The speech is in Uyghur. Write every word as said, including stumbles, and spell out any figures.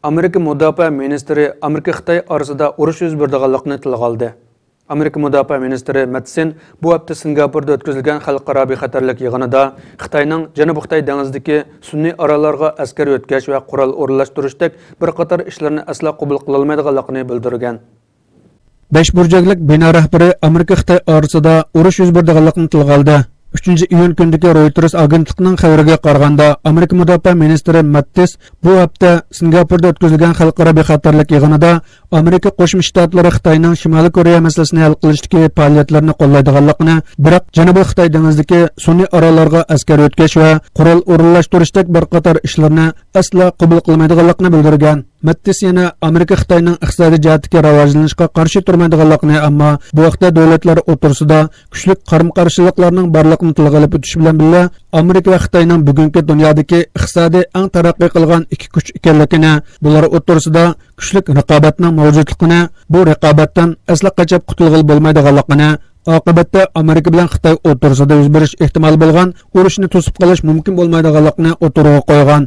ئامېرىكا مۇداپىئە مىنىستىرى ئامېرىكا خىتاي ئارىسىدا ئۇرۇش يۈز بېرىدىغانلىقىنى تىلغا ئالدى. ئامېرىكا مۇداپىئە مىنىستىرى مەتسېن بۇ ھەپتە سىنگاپوردا ئۆتكۈزۈلگەن خەلقئارا بىخەتەرلىك يىغىنىدا خىتاينىڭ جەنۇبىي خىتاي دېڭىزىدىكى سۈنئىي ئاراللارغا ئەسكەر يۆتكەش ۋە قورال ئورۇنلاشتۇرۇشتەك بىر قاتار ئىشلارنى ئەسلا قوبۇل قىلالمايدىغانلىقىنى بىلدۈرگەن. بەش بۇرجەكلىك بىنا رەھبىرى ئامېرىكا خىتاي ئارىسىدا ئۇرۇش يۈز بېرىدىغانلىقىنى تىلغا ئالدى. ئۈچىنچى ئىيۇن كۈنىدىكى رويتېرس ئاگېنتلىقىنىڭ خەۋىرىگە قارىغاندا، ئامېرىكا مۇداپىئە مىنىستىرى ماتتىس بۇ ھەپتە سىنگاپوردا ئۆتكۈزۈلگەن خەلقئارا بىخەتەرلىك يىغىنىدا ئامېرىكا قوشما شتاتلىرى خىتاينىڭ شىمالىي كورېيە مەسىلىسىنى ھەل قىلىشتىكى پائالىيەتلىرىنى قوللايدىغانلىقىنى، بىراق جەنۇبىي خىتاي دېڭىزىدىكى سۈنئىي ئاراللارغا ئەسكەر يۆتكەش ۋە قورال ئورۇنلاشتۇرۇشتەك بىر قاتار ئىشلارنى ئەسلا قوبۇل قىلمايدىغانلىقىنى بىلدۈرگەن. ماتتىس يەنە ئامېرىكا خىتاينىڭ ئىقتىسادىي جەھەتتىكى راۋاجلىنىشقا قارشى تۇرمايدىغانلىقىنى، ئەمما بۇ ھەقتە دۆلەتلەر ئوتتۇرىسىدا كۈچلۈك قارىمۇ قارشىلىقلارنىڭ بارلىقىنى تىلغا ئېلىپ ئۆتۈش بىلەن بىللە، ئامېرىكا ۋە خىتاينىڭ بۈگۈنكى دۇنيادىكى ئىقتىسادىي ئەڭ تەرەققىي قىلغان ئىككى كۈچ ئىكەنلىكىنى، بۇلار ئوتتۇرىسىدا كۈچلۈك رىقابەتنىڭ مەۋجۇتلۇقىنى، بۇ رىقابەتتىن ئەسلا قېچىپ قۇتۇلغىلى بولمايدىغانلىقىنى، ئاقىۋەتتە ئامېرىكا بىلەن خىتاي ئوتتۇرىسىدا يۈز بېرىش ئېھتىمالى بولغان ئۇرۇشنى توسۇپ قېلىش مۇمكىن بولمايدىغانلىقىنى ئوتتۇرىغا قويغان.